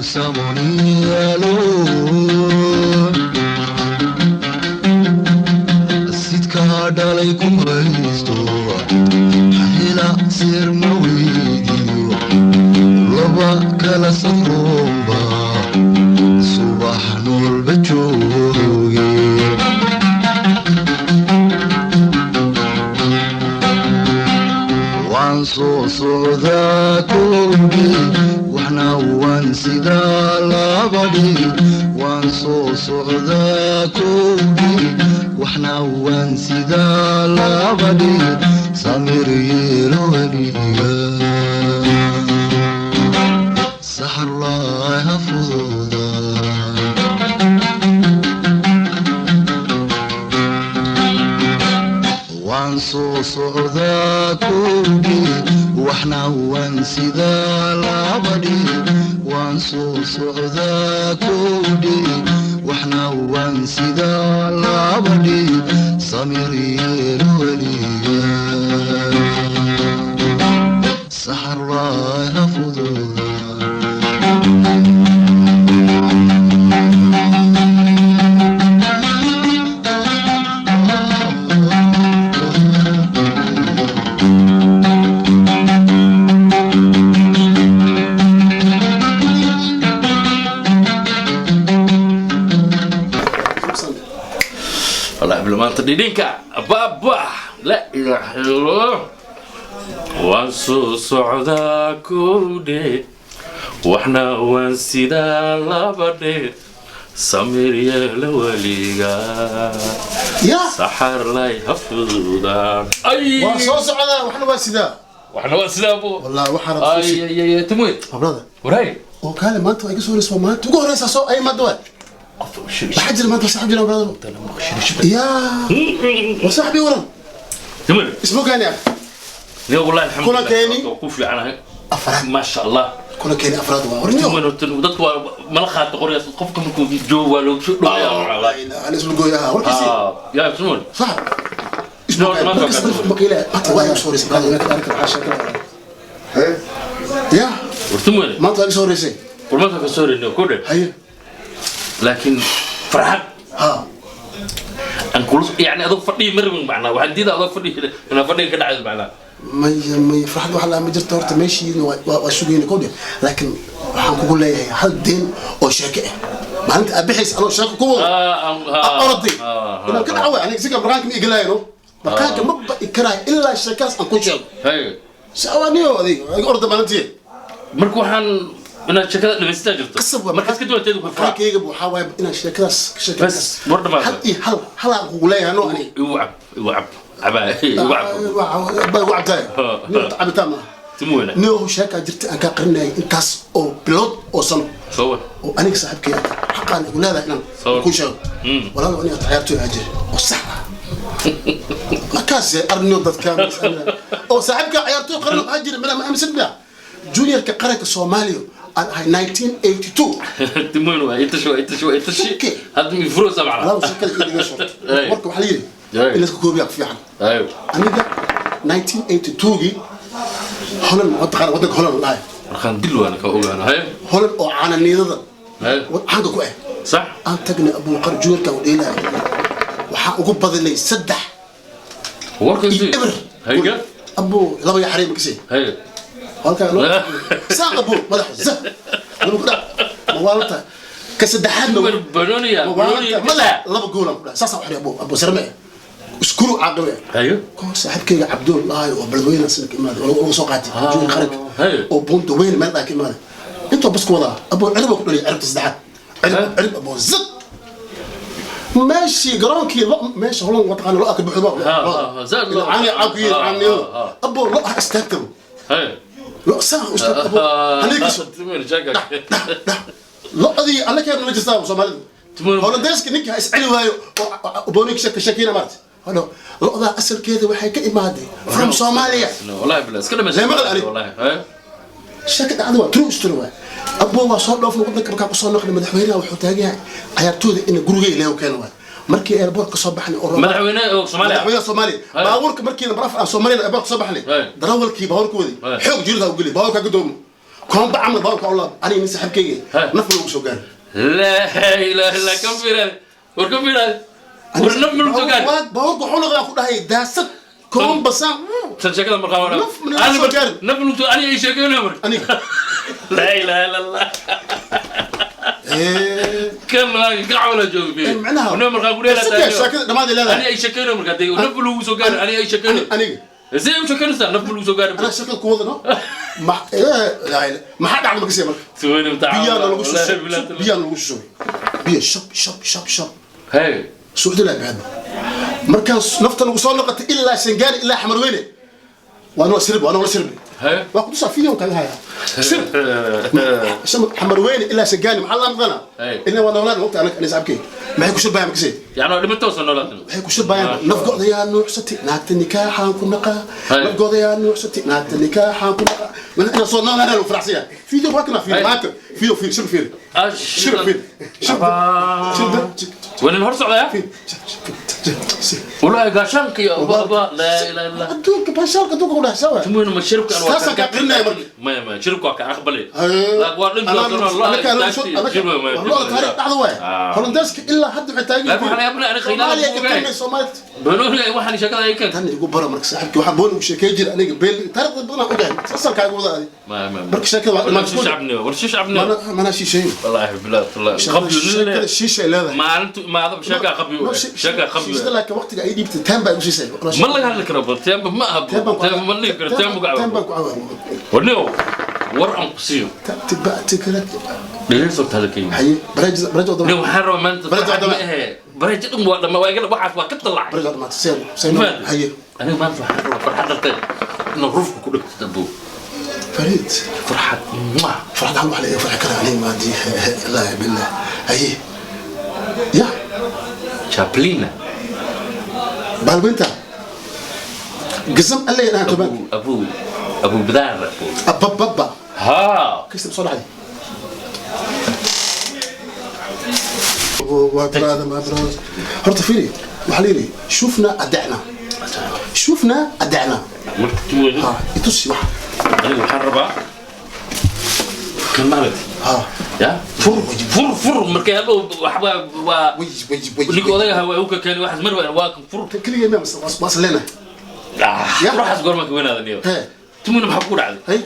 Samonialo sidkaa dhalay ku haysto, hila sirma weydiyo, laba kala safroomba subax noolba jooge. Waan soo socdaa kowdhi, waxna waan sidaa labadhi. Waan soo socdaa kowdhi, waxna waan sidaa labadhi. Samir yeelo weliga, saxarlaay ha fududa. Waan soo socdaa kowdhi, waxna waan sidaa labadhi. Waan soo socdaa kowdhi, waxna waan sidaa labadhi. Samir yeelo weliga, saxarlaay ha fududa. Wallahi bil maanta dhidhinka baaba, la ilaaha illallah. Waan soo socdaa kowdhe, waxna waan sidaa labadhe. Samir yeela weliga, ya saxar lay ha fududaa. Ay, waan soo socdaa, waxna waa sidaa. Waxna waan sidaa bu. Wallahi waxaan ay ay ay, timweyn habrada waray oo kaale maanta waa iga soo horeysa, waa maalinta ugu horeysa soo ay maanta waa maxaa jira maanta saaxib jira brother ya waa saaxibi waran. Timweyn. Ismogaani ah. Niyo wallahi alxamdulillah. Kulankeeni. Waa ku fiicanahay. Afraad. Maasha Allah. Kulankeeni afraad waa horniyo. Timweyn horta dadku waa mala qaato qoryaas, qofka markuu joogo waa loogu soo dhawayaa. Ana ismu gooyaha warkiisi. Ya timweyn. Sax ismogaani markas maqiila maanta waa iga soo horeysa brother. Ya. War timweyn. Maanta waa iga soo horeysay. War marka ka soo horeyno ku dhe. Haye. Laakiin farxad ha aan kula yani adoo fadhiyi ma rabin, macnaa waxaan diidaa adoo fadhiyi inaa fadhiga ka dhacdo macnaa. Maya maya, farxad wax laa ma jirto horta, meeshiina waa sugayna kowdhe, laakiin waxaan kugu leeyahay hal deen oo sheeke ah maalinta aad bixaysa anoo sheeko ku wado orday inaan ka dhaco aniga sika marqaanka ma igalaayno, marqaanka ma ba ikaraayo ilaa sheekaas aan ku sheego. Hay. Sawaaniyo adiga iga orda maalintii. Marka waxaan inaad sheekada dhamaystaa jirto. Qasab waa. Markaas kadib teedu ku furaa. Marqaankayga waxaa waaye inaan sheekadaas sheekadaas Bas, war dhamaatay. Hal iyo hal halaan kugu leeyahay no aniga. Igu cab, igu cab, cabaa, igu cab. Baa igu cabtaay cabitaan maaha. Timweyne. Niyo sheekaa jirta aan kaa qarinayay intaas oo bilood oo sano soo war oo aniga saaxiibkay ah xaqaan igu leedahay inaan Soo. ku sheego. Walaalo, aniga ciyaartooy ahaa jira oo sax ah, markaas arniyo dadka oo saaxiibka ciyaartooy qaran waxaa jira ma aaminsan biya juniorka qaranka Soomaaliya aan ahay 1982. Timweyne waa itashi, waa itashi, waa itashi. Okay. Hadda mi furaysa macnaa. Walaalo, sheekada ii dhiga short. Hey. Warka waxaa la yidhi Hey. in la iska koobiyaa ku fiican. Ayo. Aniga 1982gii Holland, waa taqaana waddanka Holland la dhahay. Markaan dil waana ka ogaana, haye. Holland oo caananiidada haye caanka ku ah. Sax. Aan tagnay abuuqar juniorka u dheelaya, waxaan ugu badinay 3 warkaasi iyo eber. Hayga. Abu laba iyo xariim kasii. Haye. Halkaa loo saa abu madax za laba ku dhac mawaalta ka saddexaadna. Banooniya. Mawaalta madax laba gool aan ku dhac saasaan u xiray abu abu sarme iskuru caaqibe. Haye. Koo saaxiibkayga Cabduul lahay oo beledweyne sanadka imaaday oo lagu soo qaatay junior qaranka Haye. oo buunta weyn meel dhaa ka imaaday intoo bas ku wadaa abu cirib ku dhaliyay ciribta saddexaad, cirib cirib abu zad meeshii garoonkii lo meesha Holland waa taqaana lo ka buuxdo. Ha, ha, ha, zaad lo. Caani caawiye caaniyo abu lo ah istaagtabo. Haye. Lo saa u istaagtabo haliikiso. Timweyne sheeka. Lo'dii alla keen la jirtaa Soomaalida. Timweyne. Hollandeeska ninka is celi waayo oo boonig shaka shakina maarta halo lo'da asalkeeda waxay ka imaaday from Soomaaliya. Wallahi billah iska dhamaysa. Lee maqal ani. Wallahi haye. Shaka dhacda waa true story waa abbo waa soo dhoofnay waddanka, markaan kusoo noqnay madaxweynaha wuxuu taagan yahay ciyaartooyda in gurigay leew keeno waa markii airport ka soo baxnay oo madaxweyne oo Soomaaliya. Madaxweynaha Soomaaliya. Hay. Baabuurka markii lambar 4 aan Soomaaliya airport ka soo baxnay Hay. darawalkii baabuurka waday Hay. xoog jiirda u geliyay baabuurka ka doomo. Koomba camal baabuurka u laab aniga nin saaxiibkayga naf lagu soo gaaray. Laa ilaaha illa, kam fiiraad war, kam fiiraad war, naf ma lagu soo gaari. Baabuurka wuxuu noqdaa ku dhahay daasad koomba saan. Tan sheekada markaa waa Naf ma lagu soo gaarin. Naf ma lagu soo aniga ay sheekeynaya marka. Aniga. Laa ilaaha illa Allah. Kan gacwala jooga fiir. Macnaha wana markaa ku dheelaa. Sidee sheekada dhammaad leedahay? Aniga ay sheekeynaya markaa dee naf ma lagu soo gaari, aniga ay sheekeynaya. Aniga. Sidee u sheekeynaysaa naf ma lagu soo gaari? Anaa sheekada ku wadano ma laa ilaaha, maxaa dhacda markasee marka? Suweyne mutacaa. Biyaa lagu shubay, biyaa lagu shubay, biyo shab shab shab shab. Hey. Suuxdi laa bixadba markaan nafta nagu soo noqotay ilaa Shangaani ilaa Xamarweyne waa noo sirbi, waa noola sirbi. Hey. Waa kutusaa video kaga hayaa sir Xamarweyne ilaa Shangaani maxaa laa maqanaa? Hey. Ilaa waa noolaan waqti anaga ani saaxiibkay maxay ku shirbayaan markasee? Yani waa dhimatoo soo noolaatan. Waxay ku shirbayaan nafgooda yaa nuuxsatay naagta nikaaxaan ku naqaa. Hey. Nafgooda yaa nuuxsatay naagta nikaaxaan ku naqaa inaan soo noolaan lagu faraxsan yahay. Video waa kana fiir maanta video fiir shir fiir shir fiir shir shir. Wanin hor socdaya والله gaashaanka iyo ababa, laa ilaaha illa. Adduunka baashaalka adduunka ku dhexsa waay. Tumuyna ma shiribka aan Taasaan kaa qirinaya marka. Maya maya, shiribka waa ka aqbalay. Waa dhinta Lo'da taariikh dhacda waay. Holandeeska ilaa hadda waxay taagan. Laakiin waxaan yaabnay aniga khaylaada Soomaaliya ku ka ogahay. tilmay Soomaaliya. Banooni waxaan sheekada ay keen. Tan igu bara marka saaxiibkii waxaan boon ugu sheekay jira aniga beel taariikhda badan aan ogahay asalkaa igu wada adi. Maya maya. Marka sheekada waa war shicibni, war shicibni. Mana mana shisheeyo. والله بالله والله qabyo. Sheekada shiishay leedahay. Maalintu maadaba sheeka qabyo, sheeka qabyo. Shiishada laakiin waqtiga ay dhiibtay taan baa igu siisay. Ma laga hadli karo teemba ma aha, teemba ma dhihi karo teemba Taan baan gacan. Ku cawaa. Warniyow war aan ku siiyo. Tiba tikra. Dhegeyso hadalkayga. Haye baraaj baraaj Nin wadama. waxaan rabaa maanta Barajo farxad ma dhammaan. ahe, barajo dhan waa dhamma, waa iga waxaas waa ka dallacay. Baraaj wadama seen seen. Haye. Aniga maanta waxaan rabaa farxad darteed inaad rufka ku dhigto dabo. Fariid. Farxad mwah. فرحت على واحد فرح كره عليه ما دي لا بالله هي يا Chaplina. بالبنت قسم قال لي انا كمان. Abu abu abu bidaar abu. ابا بابا. Ha. كيس بسرعه علي وبراذر ما براذر horta fiiri waxaa la yidhi shufna adacna shufna adacna. Marka tuweyno. Ha itusi wax. Aniga waxaan rabaa kan maaragtay. Ha. Ya. Fur. Fur fur markay hadhow waxba waa wij wij wij. Ninka odayga waa uu ka keenay waxaas mar waa kan fur. Keligay ma was leena. Ya. Ruuxaas goorma ka weynaada niyo? He. Tumuna maxaa kugu dhacday? Hey.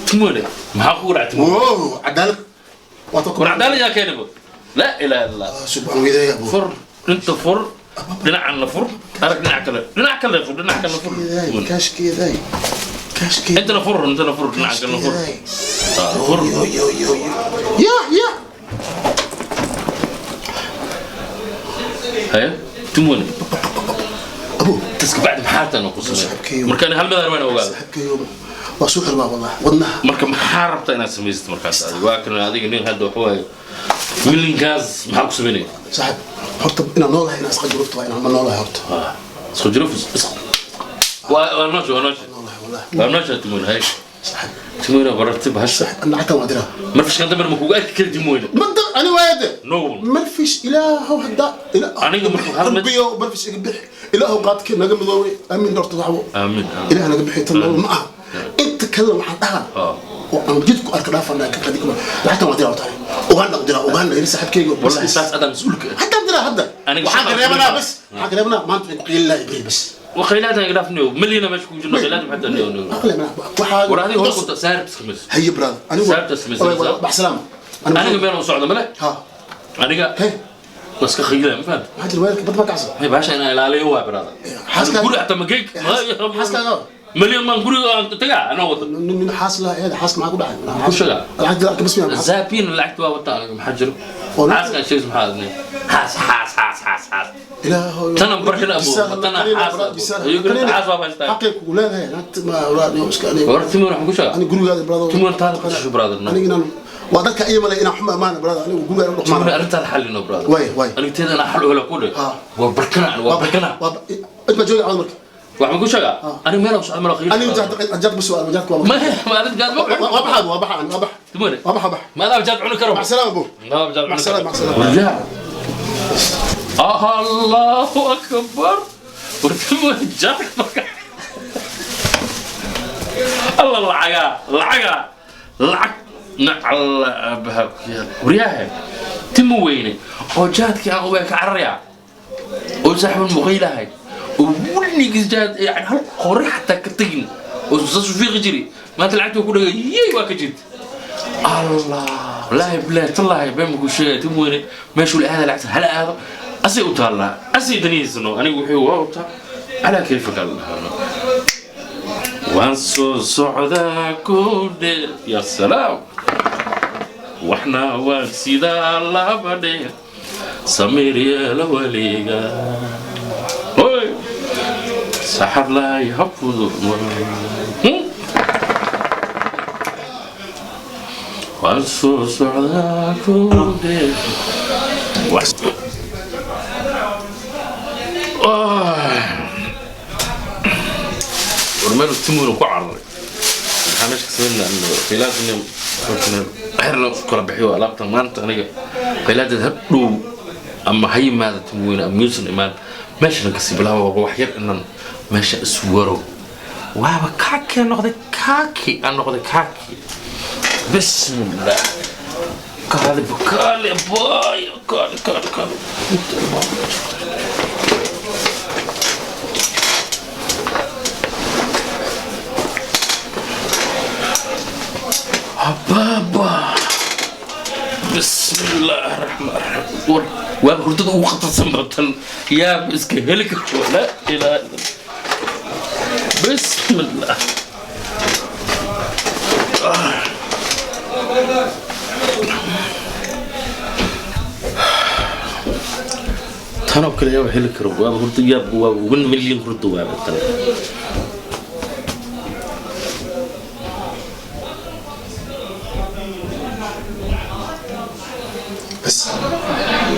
Tumune maxaa kugu dhacday tumune? Wow, cadaalad waa ta. War cadaalad yaa keenay bo, laa ilaaha illa Allah. Subxaan weydaaya abu. Fur inta fur dhinacanna fur, arag dhinac kale, dhinac kale fur, dhinac kale fur. Kaashkeeday kaashkeeday. Intana fur, intana fur, dhinac kalena fur. Ah, fur. Ya ya. Haye tumune. Abu. Taska bacdi maxaa rabtaa inaan ku sameeyo? Saaxiibkeyo. Marka ani hal mid aan ogaado. Saaxiibkayo waa soo xirmaa wallah wadnaha. Marka maxaa rabtaa inaad samaysid markaas adiga? Waa kan adiga nin hadda waxa waaye milinkaas maxaa ku samaynaya? Saaxiib horta inaan noolahay inaan isqa jurufta waa inaan ma noolahay horta. Isku jiro waa noosha, waa noosha. Noolahay wallah. Waa noosha tumune, hay. Saaxiib. Tumune barartib hasha. Saaxiib ana lacagtan waa diraa. Marfishkan dambe ma kugu arki kari tumune. Mada ani waayade. No. Marfish ilaahow hadda Aniga markuu hal mid- rabbiyo marfish iga bixi ilaahow qaadkee naga midoobay aamin horta waxbo. Aamin aamin. Ilaah naga bixi tan nolol ma aha inta kalena waxaan dhahaa oo aan jidku arka dhaafana ka qadi kuma lacagtan waa diraa tahay Uganda u diraa Uganda ila saaxiibkeyga. والله saas adaa mas-uulka ah. Haddaan diraa hadda. Aniga waxaan shaqo ka reebanaa kuma bas waxaan ka reebanaa maanta waxay ku qiili lahay beri bas. وخيلاتها يقرفني ملينا مش كوجنا خيلات حتى اليوم. aqli mana waxaa. ورا هذه هو كنت سارب خمس. haye brother anigu Saarta samaysan. bax salaama. انا meel u socdo male. Ha. Aniga he. was ka khayla ma fahamta. Maxaa jira weelka bad ma kacsan? May baasha inaan ilaaliyo waa brother. Xaaskaaga- guri xataa ma geeg. Xaaskaaga. Milyan maan guriga aan tagaa anoo wado. Nin xaas lahaa eed xaaska maxaa ku dhacay? Ku sheega. Lacag lacag bas miyaa? Zaabin lacagta waa wataa aniga maxaa jiro? Oo xaaskan sheegis maxaa adnay xaas xaas xaas xaas xaas. Ilaahow. Tana barkin abu, tana xaas abu. Iyo guriga xaas waa haystaa. Xaqay kugu leedahay naagta ma awlaad iyo iska aniga. War timur waxaan ku sheegaa. Aniga gurigaada brother. Timur taada ku tasho brother. Aniga inaan waa dadka iyo malay inaan xuma amaana brother anigu gurigaada u Timur dhaqmaana. Arrintaada xallino brother. Waay, waay. Aniga teeda inaan xal u helo ku dheh. Ha. Waa barkana waa barkana. Waa inta jooga cawd marka. Waxaan ku sheegaa aniga meel aan socdo meel khayr. Aniga jaad jaad bas waa jaad waa ma ma aad jaad ma waa baxa waa baxa waa baxa. Timur waa baxa bax. ma aad jaad cuni karo. Mac salaama abu. Ma jaad Mac cuni salaama, karo. mac salaama. Warjaa. Allahu akbar. War timur jaad marka. Allah lacaga lacaga. Lacag nacalla aabaha ku yaal. Waryaahe, timo weyne oo jaadkii aan ubaa ka cararayaa oo saaxiibul muqaylahay oo weligiis jaad yani hal qori xataa ka tegin oo saas u fiiqi jiray, maanta lacagtii ku dhagay yey waa ka jirta. Allah, wallaahi bilaahi tallaahi been ma ku sheegaya. Timo weyne meeshuu la aada lacagta hala aado, asay u taallaa, asay danihiisano. Anigu wuxuu waa wataa calaa kayfaka allahno. Waan soo socdaa kudhe, ya salaam, waxna waan sidaa laba dheer, samiir yeela weliga, hoy saxarlaay hafudu. Waan soo socdaa kudhe. War meel timuna ku cararay, maxaa meesha ka sameynaa? Khaylaadni xerna kala bixiyo alaabta maanta. Aniga khaylaaddeed hadhow ama ha yimaada timweyne ama yuusan imaan, meeshana kasii bilaaba wax yar inaan meesha iswaro. Waaba kaaki aan noqday, kaaki aan noqday, kaaki. Bismillah, kaali kaali boy, kaali kaali kaali. Ababa. بسم الله الرحمن الرحيم. Waa hurdada ugu khatarsan batan, yaa iska heli karo? Laa ilaaha illa. بسم الله. Tanoo kale yaa heli karo? Waaba hurdo yaab, waa 1 million hurdo waaba tan. بس.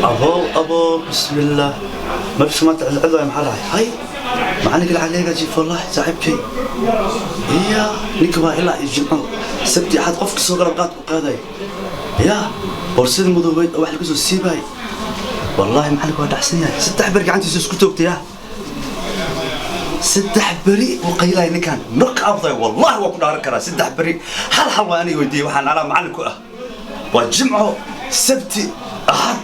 ابو ابو، بسم الله، ما بس ما العذر maxaa dhahay? Hay macalinka lacag leega jiif. Wallahi saaxiibkay iya ninka waa ilaa iyo Jimco, Sabti, Axad qofka soo garab qaad u qaaday ya boorsadii madoobeyd oo wax lagu soo siibay. Wallahi macalinka waa dhacsan yahay, 3 beri gacantiisa isku toogtay ya 3 beri uu qaylay ninkan knock out. Wallahi waa ku dhaaran karaa 3 beri. Hal hal waa aniga weydiiyey, waxaan anaa macalin ku ah waa Jimco, Sabti, Axad.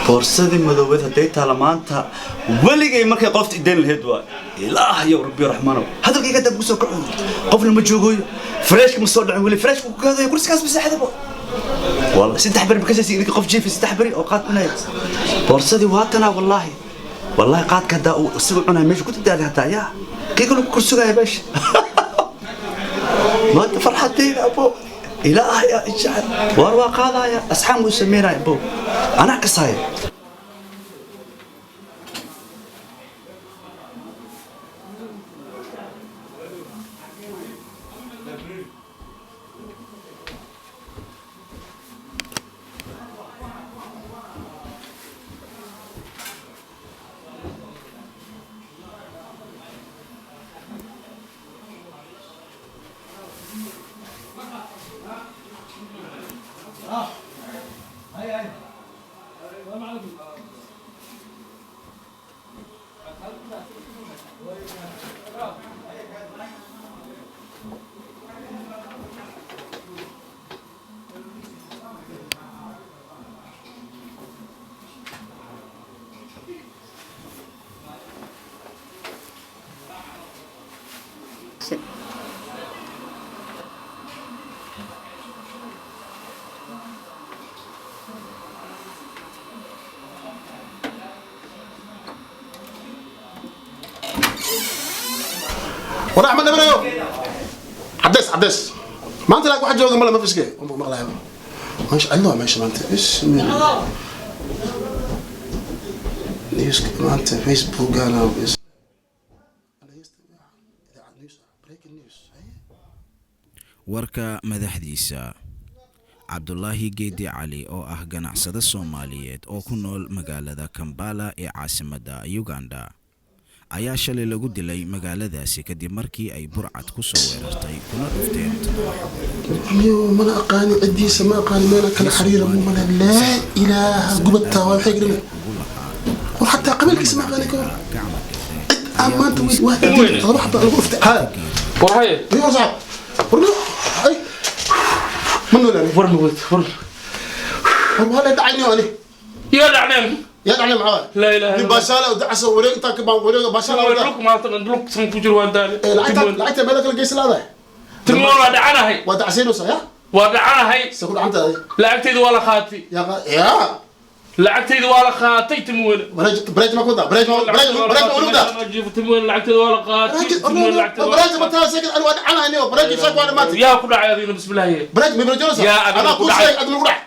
Boorsadii madoobeed hadday taala maanta weligay markay qofta ideen lahayd waa Ilaah yo Rabbi Raxmaanow. Hadalkayga hadda kugu soo kaco, qofna ma joogooyo, freshka ma soo dhacin weli, freshka ku gaadayo kursigaas maseexdaba. والله 3 beri makasaysi idinka qof jiifi 3 beri oo qaad cunaya. Boorsadii waa tanaa. Wallaahi wallaahi qaadka haddaa uu isagu cunaya meesha ku dadaali hataa yaa kii kale ku korsugaya meesha. Maanta farxadeyda abo, Ilaah yaa ijecel, waar waa qaadaya, asxaan wuu sameynaya abo, anaa kasaaya. War Axmed Dhabrayo, cadays cadays maanta laag waxa jooga male ma fiske ma maqlayo meesha cidlo waa meesha maanta. Bismillah, newska maanta Facebookana is breaking news. Warka madaxdiisa: Cabdulaahi Geedi Cali oo ah ganacsade Soomaaliyeed oo ku nool magaalada Kambala ee caasimadda Uganda ayaa shalay lagu dilay magaaladaasi kadib markii ay burcad ku soo weerartay kuna dhufteen toddoba xabadood. Miyo mana aqaani ciddiisa, ma aqaani meela kala xiriira male. Laa ilaaha, gubataa waa waxay gelina. Ugu lahaa War xataa qabiilkiisa ma aqaani ka war gacma cid aan maanta weyd waa toddoba xaba lagu dhuftay ha. War haye. Niyo sax war niyo ay. Ma noolaani. War ma wad war. War waa la dhacayniyo ani. Yaa dhacneen. Yaa dhacnay maxaa waay? Laa ilaaha nin illa. Baashaala oo dacasa wareeg intaa ka baan wareeg baashaala Allah. oo Lug maanta dhan lug san ku jiro, waan daalay. Lacagta lacagta meel kala geysa laadahay. Timo waa dhacanahay. Waa dacasaynaysaa ya. Waa dhacanahay. Se ku dhacantahay? Lacagtayda waa la qaatay. Yaa yaa. Lacagtayda waa la qaatay, timo weyne. Bareej bareej ma ku daa bareej ma bareej bareej ma unuda. Timo weyne, lacagtayda waa la qaatay. Timo weyne, lacagtayda waa la bareej ma taa sheegay ani waa dhacanahay oo bareej sheeg waa dhamaatay. qaatay. Yaa ku dhacay adigna bismillaahi? Bareej ma bareejonaysaa? Yaa adiga anaa ku kuu dhacay. Sheeg adna ku dhac.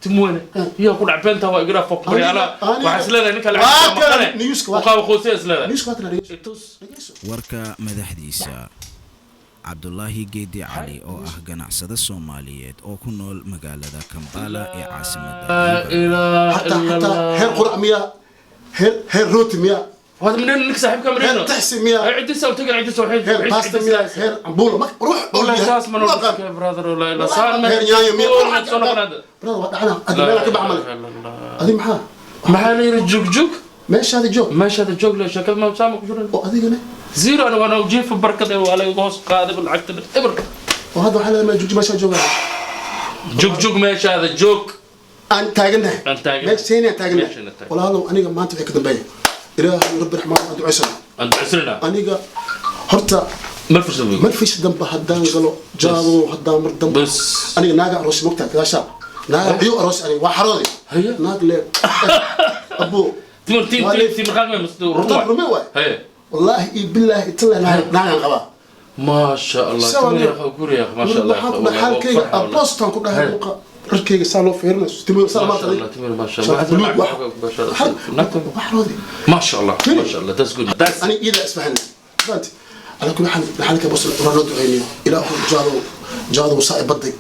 Timo weyne, yaa ku dhacay? Beenta waa igra fok bari Aniga- ana. Aniga- Waxaa is leedahay ninka Waa lacagta kale, maqane niyuuska waa- uqaaba qoosaya is leedahay. Niyuuska waa tana dhegeyso. Itus. Warka madaxdiisa. Cabdulaahi Geedi Cali oo ah ganacsade Soomaaliyeed oo ku nool magaalada Kambala ee caasimadda Laa Uganda. ilaaha حتى illa حتى Allah. هير قرع ميا هير هير روتي ميا. هذا منين ninka saaxiibka هير marino? تحسي ميا. Cidisa u tagay, cidisa waxay هير باستا ميا هير عمبولة ما روح. والله saas ma noqon brother, والله لا saan ma هير نيايو ميا. soo noqon. برادر ودعنا ادي مالك بعمل ادي maxaa? Maxaa la yidhi? Jug jug. Meeshaadi joog. Meeshaada joog le sheekada ma saama ku jiran. Oo adigana Zero aniga waana jiifa barkada waa laga hoos qaaday lacagta eber. Oo hadda waxaa leedahay jooji meeshaa joogaa. Jug jug, meeshaada joog. Aan taagannahay. Aan taagannahay. Meesheena taagannahay. Meesheena taagan. Walaalow aniga maanta wixii ka dambeeya ilaahay rabbi raxmaan aan ducaysana. Aan ducaysana. Aniga horta ma fursad wey. Marfish dambe haddaan galo jaado haddaan mar dambe bas. Aniga naaga aroos mogtaa gadaashaa naaga ciyo aroos aniga waa xarooday. Haye. Naag le abo. Timir tim tim timir qaad ma Runta run rume waay. Haye. Wallaahi iyo bilaahi itala naagan qabaa. Ma sha Allah. Sawa timir nin. guriga ma sha Allah. Waxaan ku dhahay xaalkayga aboostaan ku dhahay luqa rarkayga saa loo fiirinayo timir saa ما maanta شاء الله تمر ما شاء الله. buluug wax ما شاء الله. wax xarooday. ما شاء الله ما شاء الله, that's good, that's aniga iyada isfahanay fahanti ala kulli xaal xaalka bas waa loo duceynaya ilaahu jaado jaado saa baday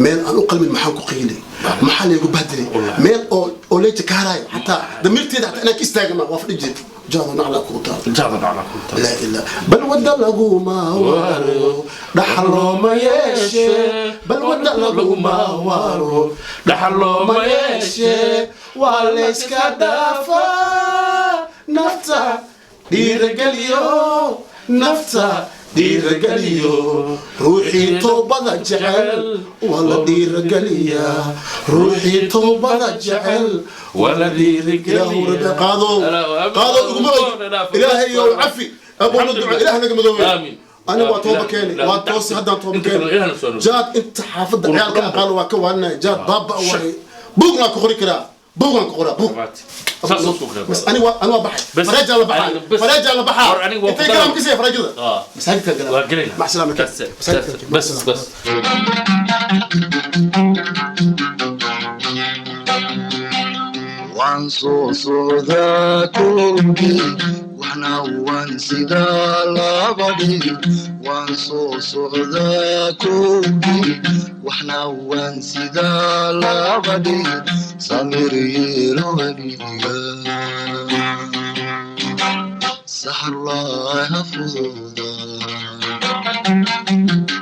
meel aan u qalmin maxaan ku qiilay maxaa laygu bahdilay meel oo oo leeja ka haraayo xataa damiirteeda xataa inaan ka istaagama waa fadhi jir jaado nacla kugu taal. جعل على كل لا إله بل ود لaguma waaro dhaxal looma yeeshe bal wadda laguma waaro dhaxal looma ma yeeshe waa layska dhaafaa nafta dhiirageliyo nafta dhiirageliyo ruuxii toobada jecel waa la dhiirageliyaa ruuxii toobada jecel. ولا ilaahu rabbi qaado qaado iguma og ilaahayow cafi abowna duco ilaah naga madoobey. آمين. Aniga waa tooba keeni waa toosi haddaan tooba keeni jaad inta xaafadda ciyaalka aqaano waa ka waaninaya jaad baaba waay buugna ku qori karaa buugaan ku qoraa buug. بس انا انا baxay بس- fareeja la baxay أنا بس- fareeja la baxaa war aniga waa intay ku galaam daran. kasii fareejada آه. masaajidka galaan. وقلنا مع السلامة. بس بس بس. Waan soo socdaa kowdii waxna waan sidaa labadii waan soo socdaa kowdii waxna waan sidaa labadii samir yeelo aniga saxarlaaha fududa.